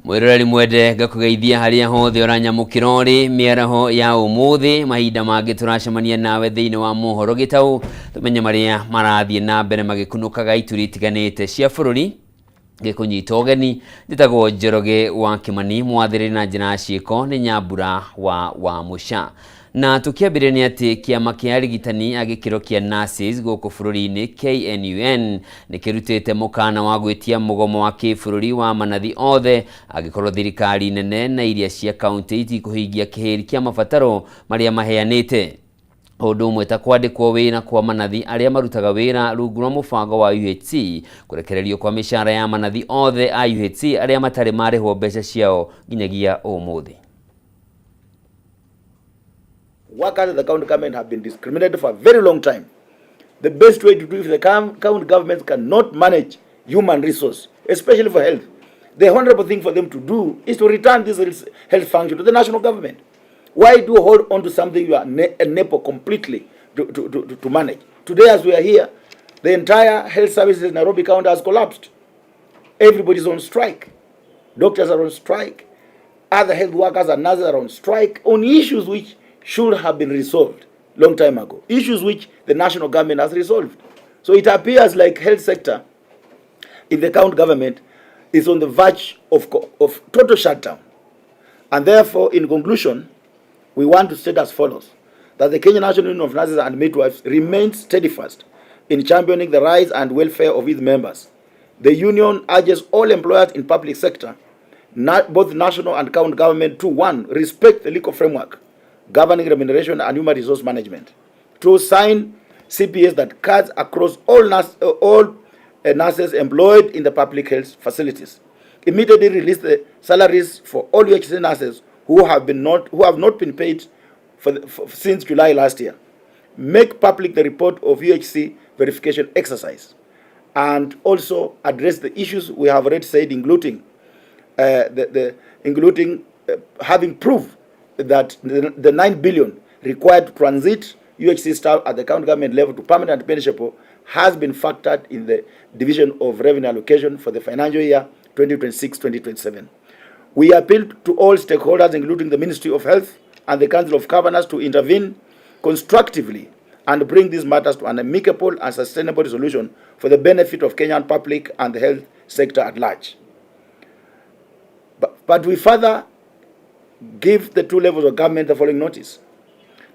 Mwĩroreri mwende, ngakũgeithia harĩa hothe ũranyamũkĩra ũrĩ mĩaraho ya ũmũthĩ. Mahinda mangĩ tũracemania nawe thĩinĩ wa mohoro gĩtaũ, tũmenye marĩa marathiĩ na mbere magĩkunũkaga ituri itiganĩte cia bũrũri. Ngĩkũnyita ũgeni, njĩtagwo Njoroge wa Kĩmani, mwathĩrĩri na njĩra ya ciĩko nĩ Nyambura wa Wamũca. Na tũkĩambĩrĩria nĩ atĩ kĩama kĩa arigitani a gĩkĩro kĩa nurses gũkũ bũrũri-inĩ KNUN nĩ kĩrutĩte mũkana wa gwĩtia mũgomo wa kĩbũrũri wa manathi othe angĩkorwo thirikari nene na iria cia kaunti itikũhingia kĩhĩri kĩa mabataro marĩa maheanĩte, ũndũ ũmwe ta kwandĩkwo wĩra kwa manathi arĩa marutaga wĩra rungu rwa mũbango wa UHC, kũrekererio kwa mĩcara ya manathi othe a UHC arĩa matarĩ marĩhwo mbeca ciao nginyagia ũmũthĩ. Workers at the county government have been discriminated for a very long time. The best way to do, if the county governments cannot manage human resource, especially for health, the honorable thing for them to do is to return this health function to the national government. Why do you hold on to something you are unable completely to manage? Today, as we are here, the entire health services in Nairobi County has collapsed. Everybody's on strike. Doctors are on strike. Other health workers and nurses are on strike on issues which should have been resolved long time ago. Issues which the national government has resolved. So it appears like health sector in the county government is on the verge of total shutdown. And therefore, in conclusion, we want to state as follows: that the Kenya National Union of Nurses and Midwives remains steadfast in championing the rights and welfare of its members. The union urges all employers in public sector, not both national and county government, to 1, respect the legal framework governing remuneration and human resource management. 2, sign CBAs that cuts across all nurses employed in the public health facilities. Immediately release the salaries for all UHC nurses who have not been paid since July last year. Make public the report of UHC verification exercise, and also address the issues we have already said, including having proof that the 9 billion required to transit UHC staff at the county government level to permanent and pensionable has been factored in the division of revenue allocation for the financial year 2026-2027. We appeal to all stakeholders, including the Ministry of Health and the Council of Governors, to intervene constructively and bring these matters to an amicable and sustainable resolution for the benefit of Kenyan public and the health sector at large. But we further give the two levels of government the following notice: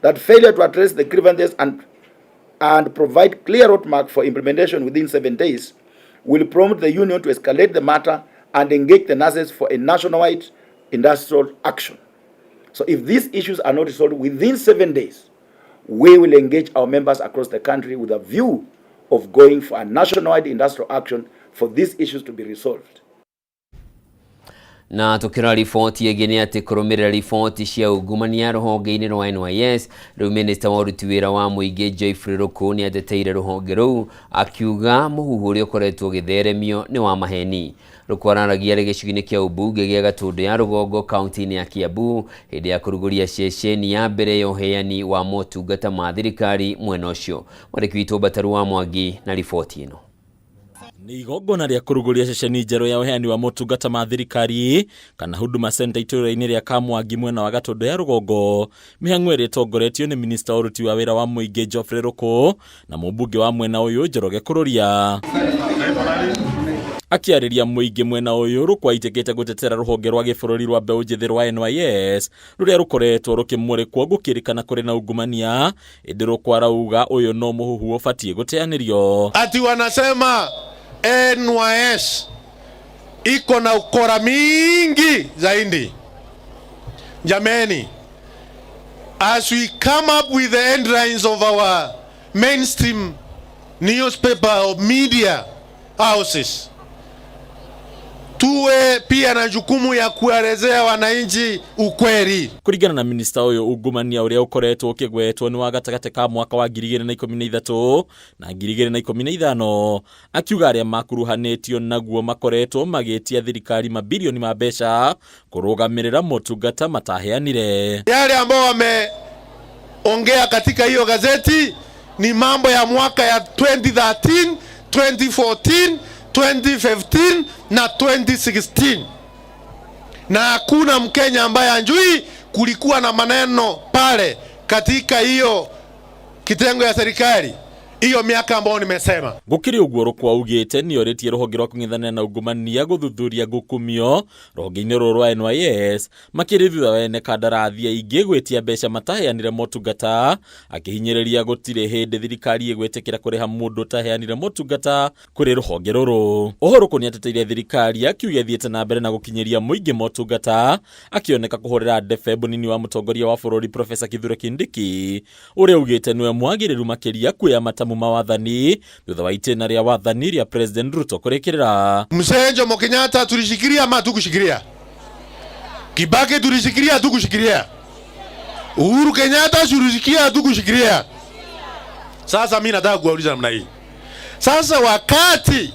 that failure to address the grievances and provide clear roadmap for implementation within 7 days will prompt the union to escalate the matter and engage the nurses for a nationwide industrial action. So if these issues are not resolved within 7 days, we will engage our members across the country with a view of going for a nationwide industrial action for these issues to be resolved. Na tukĩrora riboti ĩngĩ nĩ atĩ kũrũmĩrĩra riboti cia ungumania rũhonge-inĩ rwa NYS, rĩu minista wa ũruti wĩra wa mũingĩ Geoffrey Ruku nĩ ateteire rũhonge rũu, akiuga mũhuhu ũrĩa ũkoretwo ũgĩtheremio nĩ wa maheni. Ruku araragia arĩ gĩcigo-inĩ kĩa ũmbunge gĩa Gatũndũ ya Rũgongo, kaunti-inĩ ya Kiambu, hĩndĩ ya kũrugũria ceceni ya mbere ya ũheani wa motungata ma thirikari mwena ũcio. Mwandĩki witũ Mbataru wa Mwangi na riboti ĩno. Nĩ igongona rĩa kũrugũria ceceni njerũ ya ũheani wa motungata ma thirikari kana Huduma Center itũũra-inĩ rĩa Kamwangi, mwena wa Gatũndũ ya Rũgongo. Mĩhang'o ĩrĩa ĩtongoretio nĩ minista wa ũruti wa wĩra wa mũingĩ Geoffrey Ruku na mũmbunge wa mwena ũyũ Njoroge Kũrũria. Akĩarĩria mũingĩ mwena ũyũ, Ruku aitĩkĩte gũtetera rũhonge rwa gĩbũrũri rwa mbeũ njĩthĩ rwa NYS rũrĩa rũkoretwo rũkĩmũrĩkwo gũkĩrĩkana kũrĩ na ungumania, ĩndĩ Ruku arauga ũyũ no mũhuhu ũbatiĩ gũteanĩrio. Ati wanasema NYS iko na ukora mingi zaidi. Jameni, as we come up with the headlines of our mainstream newspaper or media houses, tuwe pia na jukumu ya kuelezea wananchi ukweli. Kũringana na minista ũyũ, ungumania ũrĩa ũkoretwo ũkĩgwetwo nĩ wa gatagatĩ ka mwaka wa 2013 na 2015, akiuga arĩa makuruhanĩtio naguo makoretwo magĩtia thirikari mabilioni ma mbeca kũrũgamĩrĩra motungata mataheanire. Yale ambao wameongea katika hiyo gazeti ni mambo ya mwaka ya 2013, 2014, 2015 na 2016. Na hakuna Mkenya ambaye anjui kulikuwa na maneno pale katika hiyo kitengo ya serikali hiyo miaka ambayo nimesema. Gũkĩrĩ ũguo Rũkũ augĩte nĩorĩtie rũhonge rwa kũng'ethanĩra na ungumania gũthuthuria ngukumio rũhonge-inĩ rũrũ rwa NYS makĩria thutha wa ene kandarathi aingĩ gwĩtia mbeca mataheanire motungata, akĩhinyĩrĩria gũtirĩ hĩndĩ thirikari ĩgwĩtĩkĩra kũrĩha mũndũ ũtaheanire motungata kũrĩ rũhonge rũrũ. Oho Rũkũ nĩateteire thirikari akiuga ĩthiĩte na mbere na gũkinyĩria mũingĩ motungata, akĩoneka kũhũrĩra ndebe mũnini wa mũtongoria wa bũrũri Profesa Kithure Kindiki ũrĩa augĩte nĩwe mwagĩrĩru makĩria kuoya matamu ma wathani thutha wa itĩna rĩa wathani rĩa President Ruto kũrĩkĩrĩra. Mzee Jomo Kenyatta tulishikilia ama hatukushikilia? Kibaki tulishikilia, hatukushikilia? Uhuru Kenyatta tulishikilia, hatukushikilia? Sasa mimi nataka kuwauliza namna hii. Sasa wakati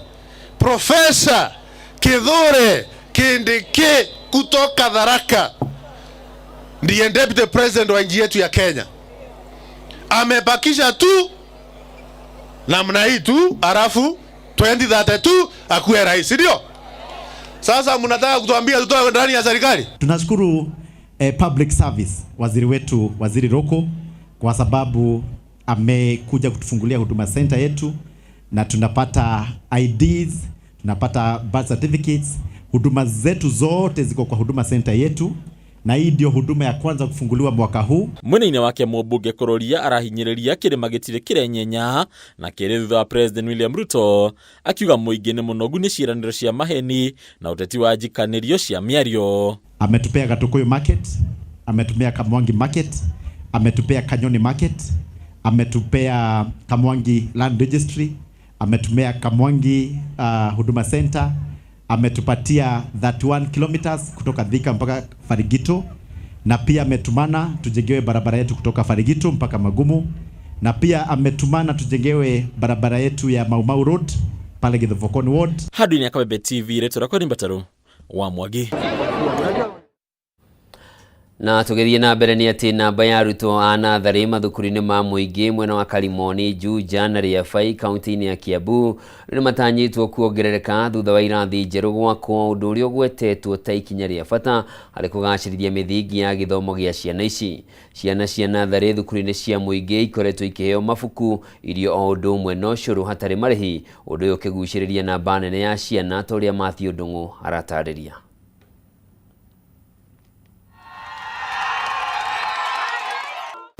Profesa Kithure Kindiki kutoka Tharaka ndiye deputy president wa nchi yetu ya Kenya, amebakisha tu namna hii tu, alafu 2032 akuwe rais, ndio? Sasa mnataka kutuambia tutoe ndani ya serikali? Tunashukuru public service waziri wetu Waziri Roko kwa sababu amekuja kutufungulia Huduma Center yetu na tunapata IDs, tunapata birth certificates, huduma zetu zote ziko kwa Huduma Center yetu, na hii ndio huduma ya kwanza kufunguliwa mwaka huu. Mwena-inĩ wake mũmbunge Kũrũria arahinyĩrĩria kĩrĩma gĩtirĩ kĩrenyenya na kĩrĩ thutha wa President William Ruto akiuga mũingĩ nĩ mũnogu nĩ ciĩranĩro cia maheni na ũteti wa njikanĩrio cia mĩario. Ametupea Gatukuyu market, ametupea Kamwangi market, ametupea Kanyoni market, ametupea Kamwangi land registry, ametumia Kamwangi Huduma Center, ametupatia 31 kilometers kutoka Thika mpaka Farigito, na pia ametumana tujengewe barabara yetu kutoka Farigito mpaka Magumu, na pia ametumana tujengewe barabara yetu ya Mau Mau Road pale Githovokoni Ward. Handũ-inĩ ya Kabembe TV rĩtwa rĩakwa nĩ Mbataru wa Mwangi. Na tũgĩthiĩ na mbere nĩ atĩ namba ya arutwo a natharĩ mathukuru-inĩ ma mũingĩ mwena wa Karimoni, Juja na Riabai kaunti-inĩ ya Kiambu nĩ matanyĩtwo kuongerereka thutha wa irathi njerũ gwakwo, ũndũ ũrĩa ũgwetetwo ta ikinya rĩa bata harĩ kũgacĩrithia mĩthingi ya gĩthomo gĩa ciana ici. Ciana cia natharĩ thukuru-inĩ cia mũingĩ ikoretwo ikĩheo mabuku, irio o ũndũ ũmwe na ũcũrũ hatarĩ marĩhi, ũndũ ũyũ ũkĩgucĩrĩria namba nene ya ciana ta ũrĩa Matthew Ndung'u aratarĩria.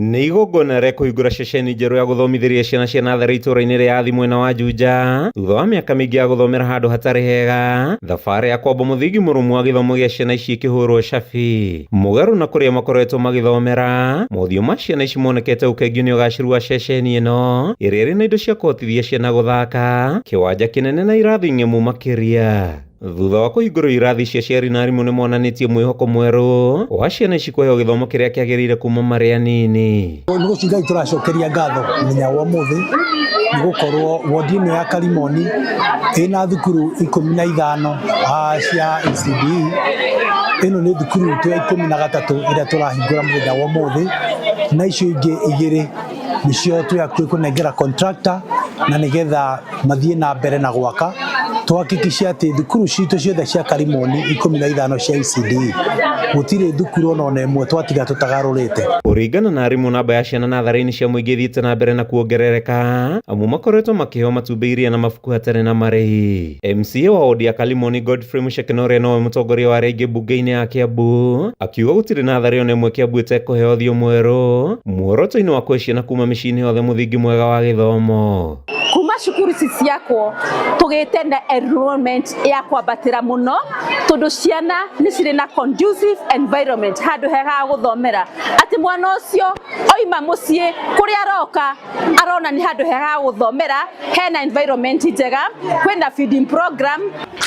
Nĩ igongona rĩa kũhingũra ceceni njerũ ya gũthomithĩria ciana cia natharĩ itũũra-inĩ rĩa Athi mwena wa Juja thutha wa mĩaka mĩingĩ ya gũthomera handũ hatarĩ hega. Thabarĩ ya kwamba mũthingi mũrũmu wa gĩthomo gĩa ciana ici ĩkĩhũrwo cabi mũgarũ na kũrĩa makoretwo magĩthomera. Mothiũ ma ciana ici monekete ũkengio nĩ ũgacĩru wa ceceni ĩno ĩrĩa ĩrĩ na indo cia kũhotithia ciana gũthaka, kĩwanja kĩnene na irathi ng'emu makĩria. Thutha wa kũhingũrwo irathi cia aciari na arimũ nĩ monanĩtie mwĩhoko mwerũ wa ciana ici kũheo gĩthomo kĩrĩa kĩagĩrĩire kuma marĩ anini. Nĩ gũci Ngai tũracokeria ngatho mũthenya wa ũmũthĩ nĩ gũkorwo wodi ĩno ya Karimoni ĩna thukuru 15 cia ECDE. Ĩno nĩ thukuru itũ ya 13 ĩrĩa tũrahingũra mũthenya wa ũmũthĩ, na icio ingĩ igĩrĩ nĩcio twĩ hakuhĩ kũnengera contractor na nĩgetha mathiĩ na mbere na gwaka tuhakikishe atĩ thukuru citũ ciothe cia Karimoni 15 cia ECDE gũtirĩ thukuru ona ĩmwe twatiga tũtagarũrĩte. Kũringana na arimũ, namba ya ciana natharĩ-inĩ cia mũingĩ ĩthiĩte na mbere na kuongerereka amu makoretwo makĩheo matumbĩ, iria na mabuku hatarĩ na marĩhi. MCA wa wodi ya Kalimoni Godfrey Mucheke na ũrĩa nowe mũtongoria wa arĩa aingĩ mbunge-inĩ ya Kiambu akiuga gũtirĩ natharĩ ona ĩmwe Kiambu ĩtekũheo ũthiũ mwerũ muoroto-inĩ wa kũhe ciana kuma mĩciĩ-inĩ yothe mũthingi mwega wa gĩthomo. Kuma cukuru ici ciakwo tugite na enrollment ya kwambatĩra mũno tondu ciana nĩ cirĩ na conducive environment, handũ hega ha gũthomera, atĩ mwana ũcio oima mũciĩ kũrĩa aroka arona nĩ handũ hega ha gũthomera, hena environment njega, kwĩna feeding program.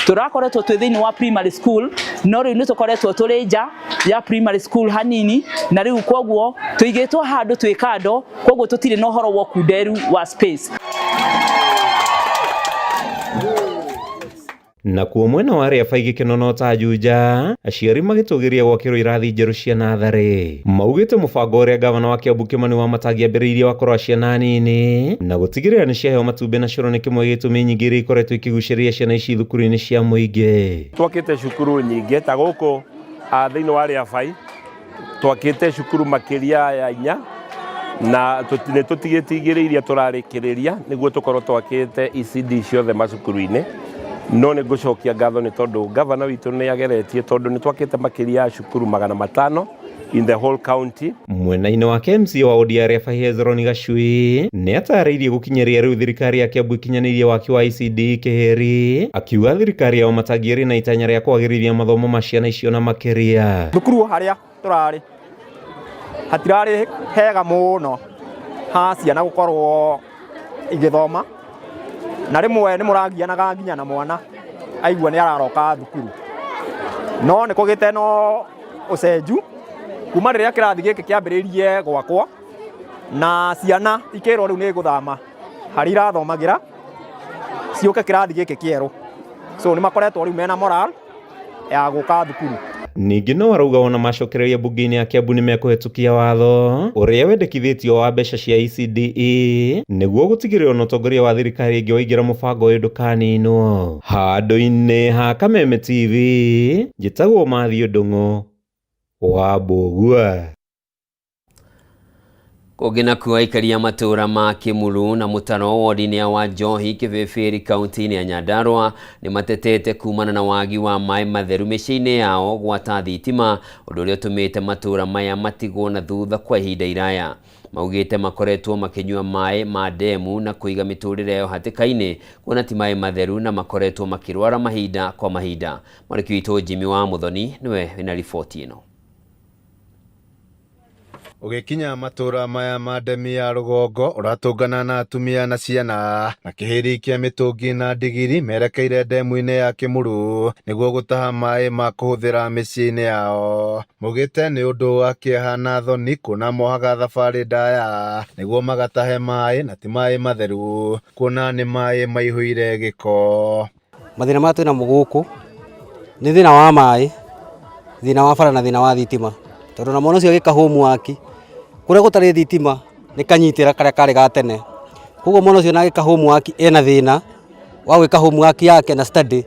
Tũrakoretwo twĩ thĩinĩ wa primary school, no rĩu nĩ tũkoretwo tũrĩ nja ya primary school hanini, na rĩu koguo tũigĩtwo handũ twĩ kando, koguo tũtirĩ na ũhoro wa ũkunderu wa space. Nakuo mwena wa Riabai gĩkeno no ta Juja, aciari magĩtũgĩria gwakĩrwo irathi njerũ cia natharĩ. Maugĩte mũbango ũrĩa gavana wa Kiambu Kimani Wamatangi ambĩrĩirie wa kũrora ciana nini na gũtigĩrĩra nĩ ciaheo matumbĩ na cũrũ nĩ kĩmwe gĩa itũmi nyingĩ iria ikoretwo ikĩgucĩrĩria ciana ici thukuru-inĩ cia mũingĩ. Twakĩte cukuru nyingĩ ta gũkũ Thĩinĩ wa Rĩabai twakĩte cukuru makĩria ya 4 na nĩ tũtigĩte 2 iria tũrarĩkĩrĩria nĩguo tũkorwo twakĩte ECD ciothe macukuru-inĩ. No nĩ ngũcokia ngatho nĩ tondũ gavana witũ nĩ ageretie, tondũ nĩ twakĩte makĩria ya cukuru 500 in the whole county. Mwena-inĩ wake MCA wa wodi ya Rĩabai Hezron Gacui nĩ atarĩirie gũkinyĩria rĩu thirikari ya Kiambu ikinyanĩirie waki wa ECD Kĩhĩri, akiuga thirikari ya Wamatangi ĩrĩ na itanya rĩa kwagĩrithia mathomo ma ciana icio na makĩria. Thukuru harĩa tũrarĩ hatirarĩ hega mũno ha ciana gũkorwo igĩthoma, na rĩmwe nĩ mũragianaga nginya na mwana aigua nĩ araroka thukuru, no nĩ kũgĩte no ũcenju kuma rĩrĩa kĩrathi gĩkĩ kĩambĩrĩirie gwakwo na ciana ikĩrwo rĩu nĩ gũthama harĩa irathomagĩra ciũke kĩrathi gĩkĩ kĩerũ, so nĩ makoretwo rĩu mena moral ya gũka thukuru. Ningĩ no arauga ona macokereria mbunge-inĩ ya Kiambu nĩ mekũhetũkia watho ũrĩa wendekithĩtio wa mbeca cia ECDE nĩguo gũtigĩrĩra ona ũtongoria wa thirikari ĩngĩ waingĩra mũbango ũyũ ndũkaninwo. Handũ-inĩ ha Kameme TV, njĩtagwo Matthew Ndung'u wa Mbũgua. Kũngĩ nakuo aikari a matũũra ma Kĩmuru na Mũtaro wodi-inĩ ya Wanjohi Kĩbĩbĩri kaunti-inĩ ya Nyandarua nĩ matetete kumana na wagi wa maĩ matheru mĩciĩ-inĩ yao gwata thitima, ũndũ ũrĩa ũtũmĩte matũũra maya matigwo na thutha kwa ihinda iraya. Maugĩte makoretwo makĩnyua maĩ ma ndemu na kũiga mĩtũrĩre yao hatĩka-inĩ kuona ti maĩ matheru na makoretwo makĩrwara mahinda kwa mahinda. Mwandĩki witũ Jimmy wa Muthoni nĩwe wĩna riboti ĩno. Ũgĩkinya matũra maya ma ndemi ya rũgongo ũratũngana na atumia na ciana na kĩhĩri kĩa mĩtũngi na ndigiri merekeire ndemu-inĩ ya Kĩmuru nĩguo gũtaha maĩ ma kũhũthĩra mĩciĩ-inĩ yao. Maugĩte nĩ ũndũ wa kĩeha na thoni kuona mohaga thabarĩ ndaya nĩguo magatahe maĩ na ti maĩ matheru kuona nĩ maĩ maihũire gĩko. Mathĩna marĩa twĩnamo gũkũ nĩ thĩna wa maĩ, thĩna wa bara na thĩna wa thitima, tondũ na mwana ũcio agĩka homework kũrĩa gũtarĩ thitima nĩ kanyitĩra karĩa karĩ ga tene, koguo mwana ũcio na agĩka homework ena thĩna wa gwĩka homework yake na study.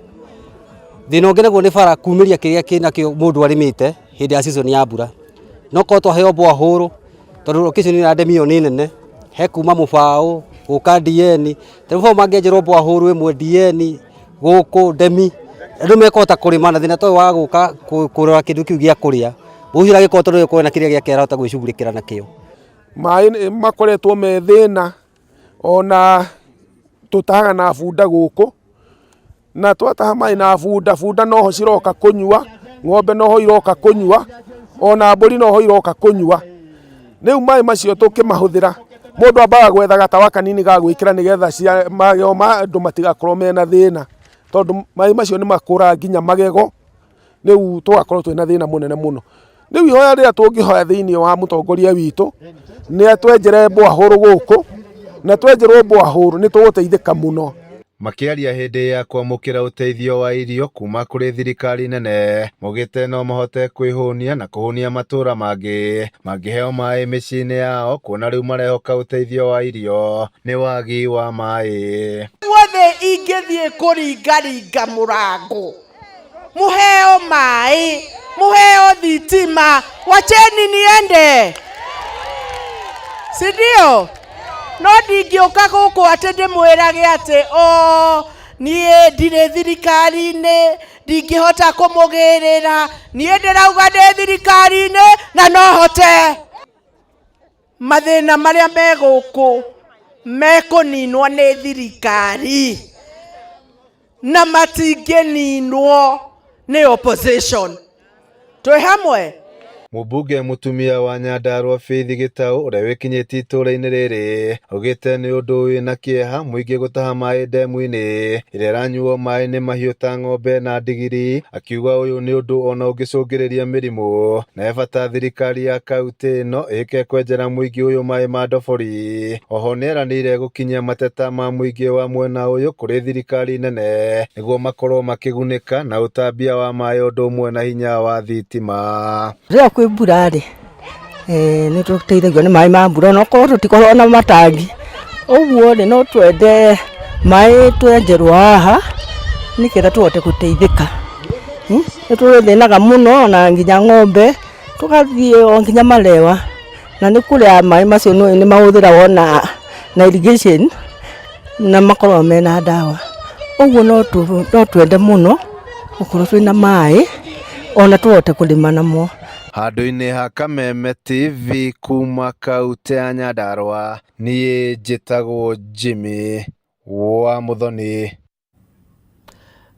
Thĩna ũngĩ naguo nĩ bara kumĩria kĩrĩa kĩnakĩo mũndũ arĩmĩte hĩndĩ ya season ya mbura, no korwo twaheo borehole tondũ location ya ndemi ĩyo nĩ nene, he kuma mũbaũ gũka DN, ta mũbaũ mangĩenjerwo borehole ĩmwe DN gũkũ ndemi andũ mekũhota kũrĩma na thĩna ta ũyũ wa gũka kũrora kĩndũ kĩu gĩa kũrĩa ũcio agĩkorwo tondũ kwĩna kĩrĩa gĩake arahota gwĩcugurĩkĩra nakĩo. Maĩ makoretwo me thĩna ona tũtahaga na bunda gũkũ, na twataha maĩ na bunda, bunda noho ciroka kũnyua, ng'ombe noho iroka kũnyua, ona mbũri noho iroka kũnyua. Rĩu maĩ macio tũkĩmahũthĩra mũndũ ambaga gwetha gatawa kanini ga gwĩkĩra nĩgetha magego ma andũ matigakorwo mena thĩna, tondũ maĩ macio nĩ makũraga nginya magego, rĩu tũgakorwo twĩna thĩna mũnene mũno. Rĩu ihoya rĩrĩa tũngĩhoya thĩinĩ wa mũtongoria witũ nĩ atwenjere borehole gũkũ, na twenjerwo borehole nĩ tũgũteithĩka mũno. Makĩaria hĩndĩ ya kwamũkĩra ũteithio wa irio kuma kũrĩ thirikari nene, maugĩte no mahote kwĩhũnia na kũhũnia matũra mangĩ mangĩheo maĩ mĩciĩ-inĩ yao kuona rĩu marehoka ũteithio wa irio nĩ wagi wa maĩ. Guothe ingĩthiĩ kũringaringa mũrango muheo maĩ, muheo thitima, wacheni niende, si ndio? No ndingĩũka gũkũ atĩ ndĩmwĩrage atĩ o niĩ ndirĩ thirikari-inĩ, ndingĩhota kũmũgĩrĩra, niĩ ndĩrauga ndĩ thirikari-inĩ na no hote. Mathĩna marĩa me gũkũ mekũninwo nĩ thirikari na matingĩninwo nĩ opposition. Twĩ hamwe. Mũmbunge mũtumia wa Nyandarua Faith Gĩtaũ ũrĩa wĩkinyĩtie itũũra-inĩ rĩrĩ augĩte nĩ ũndũ wĩna kĩeha mũingĩ gũtaha maĩ ndemu-inĩ ĩrĩa ĩranyuo maĩ nĩ mahiũ ta ng'ombe na ndigiri, akiuga ũyũ nĩ ũndũ ona ũngĩcũngĩrĩria mĩrimũ na he bata thirikari ya kaunti ĩno ĩke kwenjera mũingĩ ũyũ maĩ ma ndobori. Oho nĩeranĩire gũkinyia mateta ma mũingĩ wa mwena ũyũ kũrĩ thirikari nene nĩguo makorwo makĩgunĩka na ũtambia wa maĩ ũndũ ũmwe na hinya wa thitima. Rĩrĩa kwĩ mbura rĩ, nĩ tũteithagio nĩ maĩ ma mbura onokorwo tũtikoragwo na matangi, ũguo rĩ no twende maĩ twenjerwo haha nĩgetha tũhote gũteithĩka. Nĩ tũthĩnaga mũno na nginya ng'ombe tũgathiĩ o nginya Malewa, na nĩ kũrĩa maĩ macio nĩ mahũthĩragwo na irrigation na makoragwo mena ndawa. Ũguo no twende mũno gũkorwo twĩna maĩ ona tũhote kũrĩma namo. Handũ-inĩ ha Kameme TV kuma kautĩ ya Nyandarua, niĩ njĩtagwo Jimmy wa Muthoni.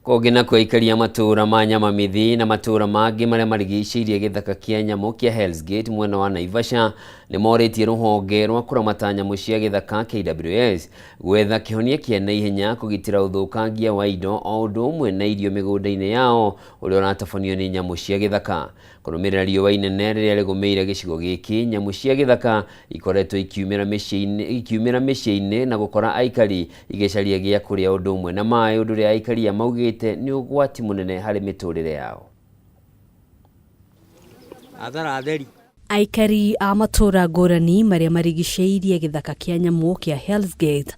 Kũngĩ nakuo aikari a matũũra ma Nyamamithi na matũũra mangĩ marĩa marigicĩirie gĩthaka kĩa nyamũ kĩa Hell's Gate mwena wa Naivasha nĩ morĩtie rũhonge rwa kũramata nyamũ cia gĩthaka KWS gwetha kĩhonia kĩa naihenya kũgitĩra ũthũkangia wa indo o ũndũ ũmwe na irio mĩgũnda-inĩ yao ũrĩa ũratabanio nĩ nyamũ cia gĩthaka. Kũrũmĩrĩra riũa inene rĩrĩa rĩgũmĩire gĩcigo gĩkĩ, nyamũ cia gĩthaka ikoretwo ikiumĩra mĩciĩ-inĩ ikiumĩra mĩciĩ-inĩ na gũkora aikari igĩcaria gĩa kũrĩa ũndũ ũmwe na maĩ, ũndũ ũrĩa aikari aya maugĩte nĩ ũgwati mũnene harĩ mĩtũrĩre yao. Athara theri. Aikari a matũũra ngũrani marĩa marigicĩirie gĩthaka kĩa nyamũ kĩa Hell's Gate,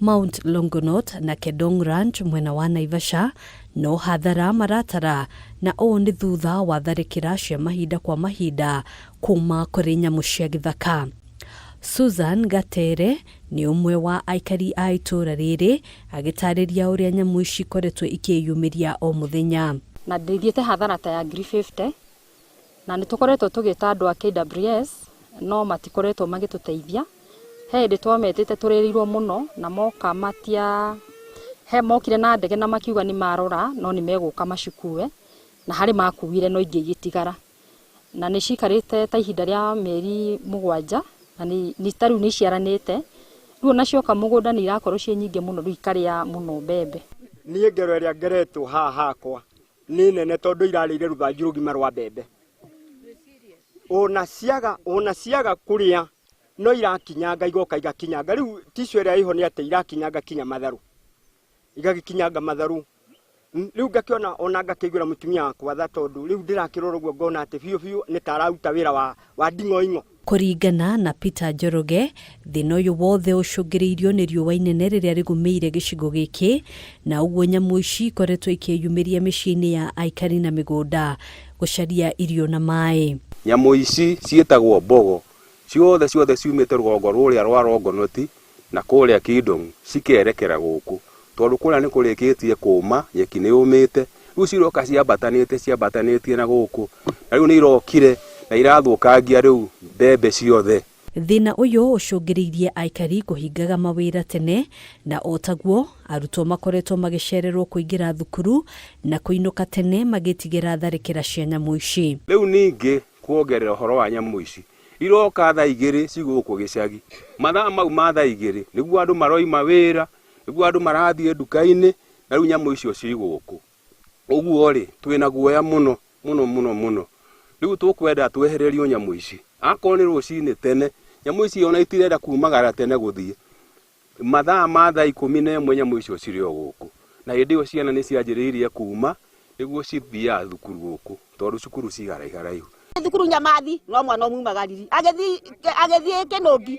Mount Longonot na Kedong Ranch mwena wa Naivasha no hathara maratara, na ũũ nĩ thutha wa tharĩkĩra cia mahinda kwa mahinda kuma kũrĩ nyamũ cia gĩthaka. Susan Gatere nĩ ũmwe wa aikari a itũũra rĩrĩ agĩtarĩria ũrĩa nyamũ ici ikoretwo ikĩyumĩria o mũthenya. Na ndĩthiĩte hathara ta ya ngiri 50, na nĩ tũkoretwo tũgĩta andũ a KWS no matikoretwo magĩtũteithia. He hĩndĩ twametĩte tũrĩrĩirwo mũno na moka matia, he mokire na ndege na makiuga nĩ marora no nĩ megũka macikue, na harĩ makuire no ingĩ igĩtigara. Na nĩ cikarĩte ta ihinda rĩa mĩeri 7, na nĩ ta rĩu nĩ iciaranĩte. Rĩu ona cioka mũgũnda nĩ irakorwo ciĩ nyingĩ mũno, rĩu ikarĩa mũno mbembe. Niĩ ngero ĩrĩa ngeretwo haha hakwa nĩ nene tondũ irarĩire rũthanju rũgima rwa mbembe. Ona ciaga kũrĩa no irakinyanga, igoka igakinyanga. Rĩu tissue ĩrĩa ĩho nĩ atĩ irakinyanga kinya matharũ, igagĩkinyanga matharũ. Rĩu ngakĩona ona ngakĩiguĩra mũtumia wakwa tha, tondũ rĩu ndĩrakĩrora ũguo ngona atĩ biũ biũ nĩ ta araruta wĩra wa nding'oing'o. Kũringana na Peter Njoroge, thĩna ũyũ wothe ũcũngĩrĩirio nĩ riũa inene rĩrĩa rĩgũmĩire gĩcigo gĩkĩ, na ũguo nyamũ ici ikoretwo ikĩyumĩria mĩciĩ-inĩ ya aikari na mĩgũnda gũcaria irio na maĩ. Nyamũ ici ciĩtagwo mbogo, ciothe ciothe ciumĩte rũgongo rũrĩa rwa Longonot na kũrĩa Kidong cikerekera gũkũ, tondũ kũrĩa nĩ kũrĩkĩtie kũma, nyeki nĩ yũmĩte, rĩu ciroka ciambatanĩte ciambatanĩtie na gũkũ, na rĩu nĩ irokire na irathũkangia rĩu mbembe ciothe. Thĩna ũyũ ũcũngĩrĩirie aikari kũhingaga mawĩra tene, na o taguo arutwo makoretwo magĩcererwo kũingĩra thukuru na kũinũka tene magĩtigĩra tharĩkĩra cia nyamũ ici. Rĩu ningĩ kuongerera ũhoro wa nyamũ ici, iroka thaa igĩrĩ cigũkũ gĩcagi, mathaa mau ma thaa igĩrĩ nĩguo andũ maroima wĩra, nĩguo andũ marathiĩ nduka-inĩ, na rĩu nyamũ icio cigũkũ. Ũguo rĩ, twĩna guoya mũno mũno mũno mũno. Rĩu tũkwenda twehererio nyamũ ici. Akorwo nĩ rũcinĩ tene, nyamũ ici ona itirenda kumagara tene gũthiĩ. Mathaa ma thaa 11 nyamũ icio cirĩ o gũkũ. Na hĩndĩ ĩyo ciana nĩ cianjĩrĩirie kuma nĩguo cithiaga thukuru gũkũ, tondũ cukuru ci haraiharaihu. Thukuru Nyamathi no mwana ũmumagariri. Agĩthiĩ Kĩnũngi.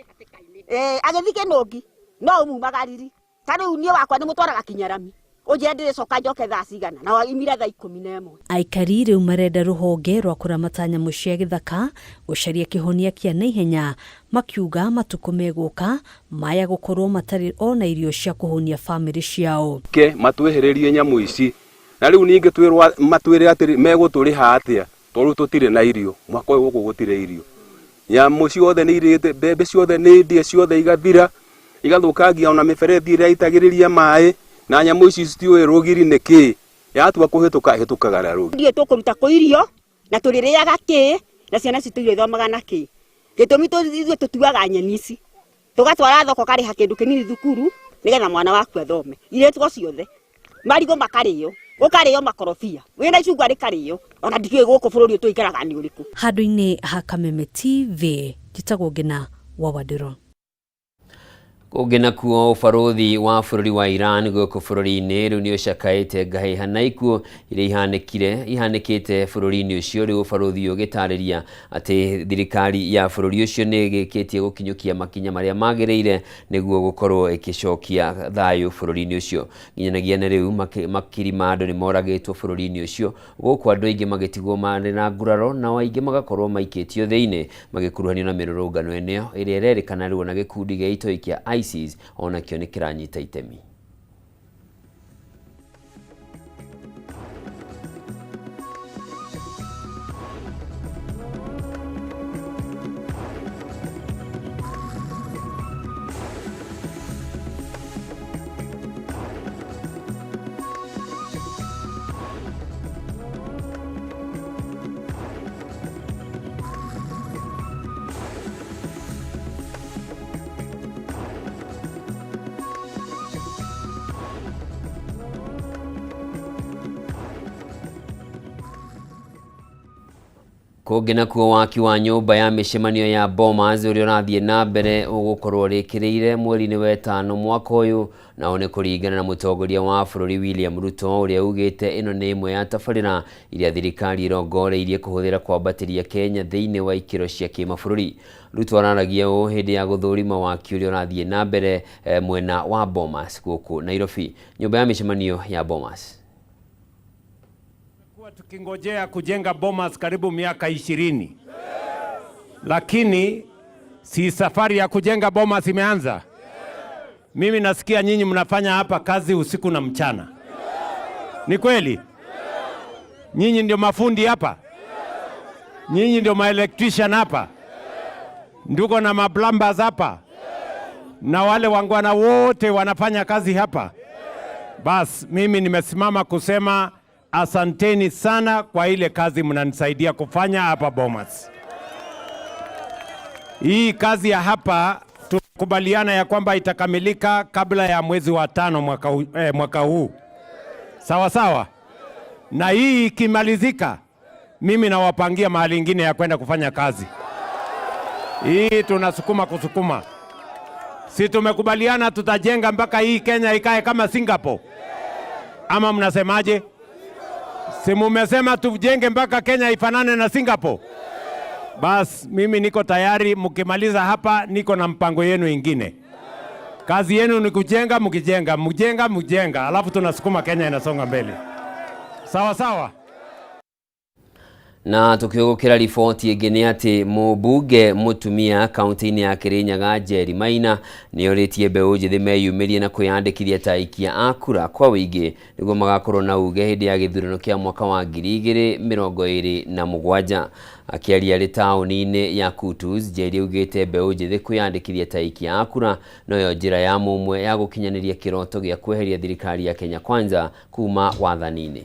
Agĩthiĩ Kĩnũngi no ũmumagariri. Ta rĩu niĩ wakwa nĩ mũtwaraga kinya rami. Ũnjĩre ndĩrĩcoka njoke thaa cigana, na waimire thaa 11. Aikari rĩu marenda rũhonge rwa kũramata nyamũ cia gĩthaka gũcaria kĩhonia kĩa naihenya, makiuga matukũ megũka maya gũkorwo matarĩ ona irio cia kũhũnia bamĩrĩ ciao. Ke matwehererie nyamũ ici, na rĩu ningĩ matwĩre atĩrĩ megũtũrĩha atĩa, tondũ tũtirĩ na irio, mwaka ũyũ gũkũ gũtirĩ irio. Nyamũ ciothe nĩ irĩte, mbembe ciothe nĩ ndĩe, ciothe igathira, igathũkangia ona mĩberethi ĩrĩa ĩitagĩrĩria maĩ, na nyamũ ici citiũĩ rũgiri nĩ kĩ, yatua kũhĩtũka ĩhĩtũkaga na rũgiri. Ndiũĩ tũkũruta kũ irio, na tũrĩrĩaga kĩ, na ciana citũ irio ithomaga na kĩ. Gĩtũmi ithuĩ tũtuaga nyeni ici, tũgatwara thoko ũkarĩha kĩndũ kĩnini thukuru, nĩgetha mwana waku athome. Irĩtwo ciothe, marigũ makarĩo, gũkarĩo makorobia, wĩna icungwa rĩkarĩo, ona ndikĩũĩ gũkũ bũrũri ũyũ tũikaraga nĩ ũrĩkũ. Handũ-inĩ ha Kameme TV, njĩtagwo Ngina wa Wandĩro. Kũngĩ nakuo ũbarũthi wa bũrũri wa Iran gũkũ bũrũri-inĩ rĩu nĩ ũcakaĩte ngahĩha na ikuũ iria ihanĩkĩte bũrũri-inĩ ũcio. Rĩu ũbarũthi ũyũ ũgĩtarĩria atĩ thirikari ya bũrũri ũcio nĩ ĩgĩkĩtie gũkinyũkia makinya marĩa magĩrĩire nĩguo gũkorwo ĩgĩcokia thayũ bũrũri-inĩ ũcio. Nginyanagia na rĩu makiri ma andũ nĩ moragĩtwo bũrũri-inĩ ũcio, gũkũ andũ aingĩ magĩtigwo marĩ na nguraro nao aingĩ magakorwo maikĩtio thĩinĩ magĩkuruhanio na mĩrũrũngano ĩno ĩrĩa ĩrerĩkana rĩu ona gĩkundi gĩa itoi kĩa ISIS onakĩo nĩ kĩranyita itemi. Kũngĩ nakuo waki wa nyũmba ya mĩcemanio ya Bomas ũrĩa ũrathiĩ na mbere ũgũkorwo ũrĩkĩrĩire mweri-inĩ wa ĩtano mwaka ũyũ, nao nĩ kũringana na mũtongoria wa bũrũri William Ruto ũrĩa ugĩte ĩno nĩ ĩmwe ya tabarĩra iria thirikari ĩrongoreirie kũhũthĩra kwambatĩria Kenya thĩinĩ wa ikĩro cia kĩmabũrũri. Ruto araragia ũũ hĩndĩ ya gũthũrima waki ũrĩa ũrathiĩ na mbere mwena wa Bomas gũkũ Nairobi. Nyũmba ya mĩcemanio ya Bomas. Tukingojea kujenga Bomas karibu miaka 20. Lakini si safari ya kujenga Bomas imeanza? Mimi nasikia nyinyi mnafanya hapa kazi usiku na mchana. Ni kweli? Nyinyi ndio mafundi hapa? Nyinyi ndio maelectrician hapa? Nduko na maplumbers hapa? Na wale wangwana wote wanafanya kazi hapa? Bas, mimi nimesimama kusema asanteni sana kwa ile kazi mnanisaidia kufanya hapa Bomas. Hii kazi ya hapa tukubaliana ya kwamba itakamilika kabla ya mwezi wa 5 mwaka huu. Sawa sawa? Na hii ikimalizika, mimi nawapangia mahali ingine ya kwenda kufanya kazi. Hii tunasukuma kusukuma. Si tumekubaliana tutajenga mpaka hii Kenya ikae kama Singapore? Ama mnasemaje? Si mumesema tujenge mpaka Kenya ifanane na Singapore? Bas, mimi niko tayari, mkimaliza hapa niko na mpango yenu ingine. Kazi yenu ni kujenga, mkijenga, mjenga, mjenga, alafu tunasukuma Kenya inasonga mbele. Sawa sawa? Na tukiugukira riboti ĩngĩ nĩ atĩ mũmbunge mũtumia kaunti-inĩ ya Kirinyaga Njeri Maina nĩorĩtie mbeũ njĩthĩ meyumĩrie na kwĩyandĩkithia ta aikia a kura kwa ũingĩ nĩguo magakorwo na uge hĩndĩ ya gĩthurano kĩa mwaka wa 2027. Akĩaria arĩ taũni-inĩ ya Kutus, Njeri augĩte mbeũ njĩthĩ kwĩyandĩkithia ta aikia a kura noyo njĩra ya mũmwe ya gũkinyanĩria kĩroto gĩa kweheria thirikari ya Kenya Kwanza kuma wathani-inĩ.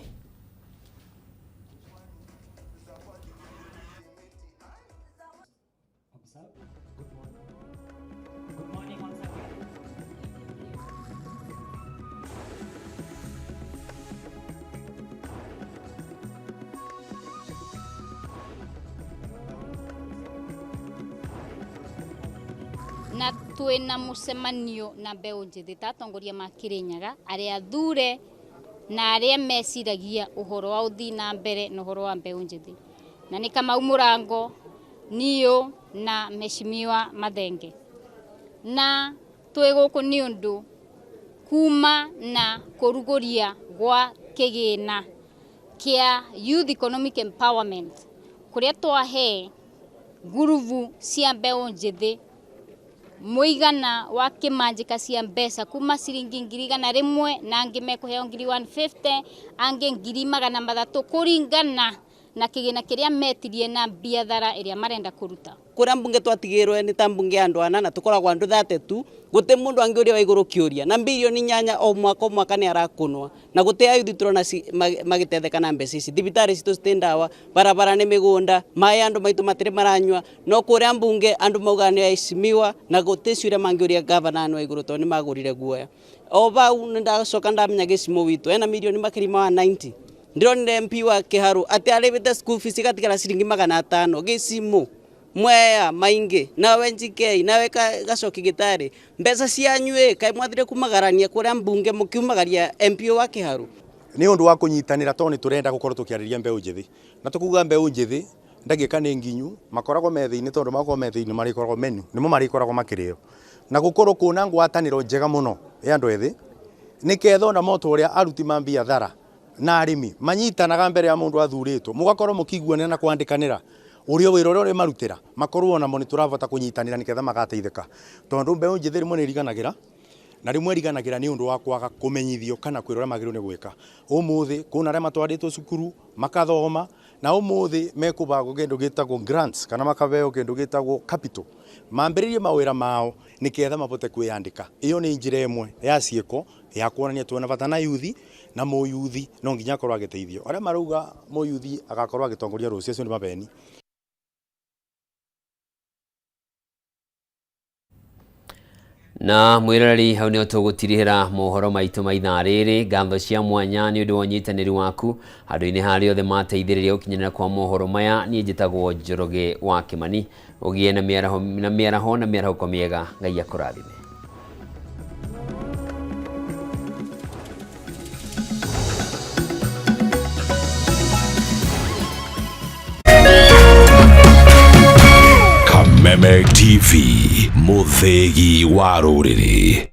Na twina mucemanio na mbeũ njĩthĩ ta atongoria ma Kirinyaga arĩa athure na arĩa meciragia ũhoro wa ũthii na mbere na ũhoro wa mbeũ njĩthĩ, na nĩ Kamau Mũrango, niũ na Mheshimiwa Mathenge. Na twĩ gũkũ nĩ ũndũ kuma na kũrugũria gwa kĩgĩna kĩa Youth Economic Empowerment kũrĩa twahe ngurubu cia mbeũ njĩthĩ mũigana wa kĩmanjĩka cia mbeca kuma ciringi 100,000 na angĩ mekũheo 150,000 angĩ 300,000 kũringana na kĩgĩna kĩrĩa metirie na biathara ĩrĩa marenda kũruta. Kũrĩa mbunge twatigĩrwe nĩ ta mbunge ya andũ ana na tũkoragwo andũ 32 gũtĩ mũndũ angĩ ũrĩa wa igũrũ kĩũria na bilioni 8 o mwaka o mwaka nĩ arakunwa na gũtĩ ayuthi tũrona magĩtetheka na mbeca ici. Thibitarĩ citũ citĩ ndawa, barabara nĩ mĩgũnda, maĩ andũ maitũ matirĩ maranyua, no kũrĩa mbunge andũ maugaga nĩ aheshimiwa na gũtĩ ciũria mangĩũria gavana nĩ wa igũrũ tondũ nĩ magũrire guoya. O bau nĩ ndacoka ndamenya gĩcimo witũ ena milioni makĩria ma 90. Ndĩronire MP wa Kĩharũ atĩ arĩbĩte school fees igatigara ciringi 500 gĩcimo. Mwea Maingi nawe Njikei nawe Gacoki Gitari mbeca cianyu ĩ kaĩ mwathire kumagarania kuria mbunge mukiumagaria MP wa Kiharu. Nĩ ũndũ wa kũnyitanĩra tondũ nĩ tũrenda gũkorwo tũkĩarĩria mbeũ njĩthĩ na tũkuga mbeũ njĩthĩ ndagĩka nĩ nginyu makoragwo me thĩinĩ tondũ makoragwo me thĩinĩ marĩkoragwo menu nĩmo marĩkoragwo makĩrĩo na gũkorwo kwĩna ngwatanĩro njega mũno ya andũ ethĩ nĩketha ona moto ũrĩa aruti ma biathara na arĩmi manyitanaga mbere ya mũndũ athurĩtwo mũgakorwo mũkĩiguanĩra na kwandĩkanĩra ũrĩa wĩra ũrĩa ũrĩmarutĩra makorwo onamo nĩ tũrabota kũnyitanĩra nĩgetha magateithĩka tondũ mbeũ njĩthĩ rĩmwe nĩ iriganagĩra na rĩmwe iriganagĩra nĩ ũndũ wa kwaga kũmenyithio kana kwĩrwo ũrĩa magĩrĩirwo nĩ gwĩka. Ũmũthĩ kwĩna arĩa matwarĩtwo cukuru makathoma na ũmũthĩ mekũbangwo kĩndũ gĩtagwo grants kana makabeo kĩndũ gĩtagwo capital mambĩrĩrie mawĩra mao nĩketha mabote kwĩyandĩka. Ĩyo nĩ njĩra ĩmwe ya ciĩko ya kuonania twĩna bata na yuthi na mũyuthi no nginya akorwo agĩteithio. Arĩa marauga mũyuthi agakorwo agĩtongoria rũciũ acio nĩ mabeni. Na mwiroreri hau nĩho tũgũtirihĩra mohoro maitũ ma ithaa rĩrĩ. Ngatho cia mwanya nĩ ũndũ wa ũnyitanĩri waku handũ-inĩ harĩa othe mateithĩrĩria gũkinyanĩra kwa mohoro maya. Niĩ njĩtagwo Njoroge wa Kĩmani. Ũgĩe na mĩaraho na mĩaraho na mĩarahũko mĩega. Ngai akũrathime. Kameme TV, mũthĩgi wa rũrĩrĩ.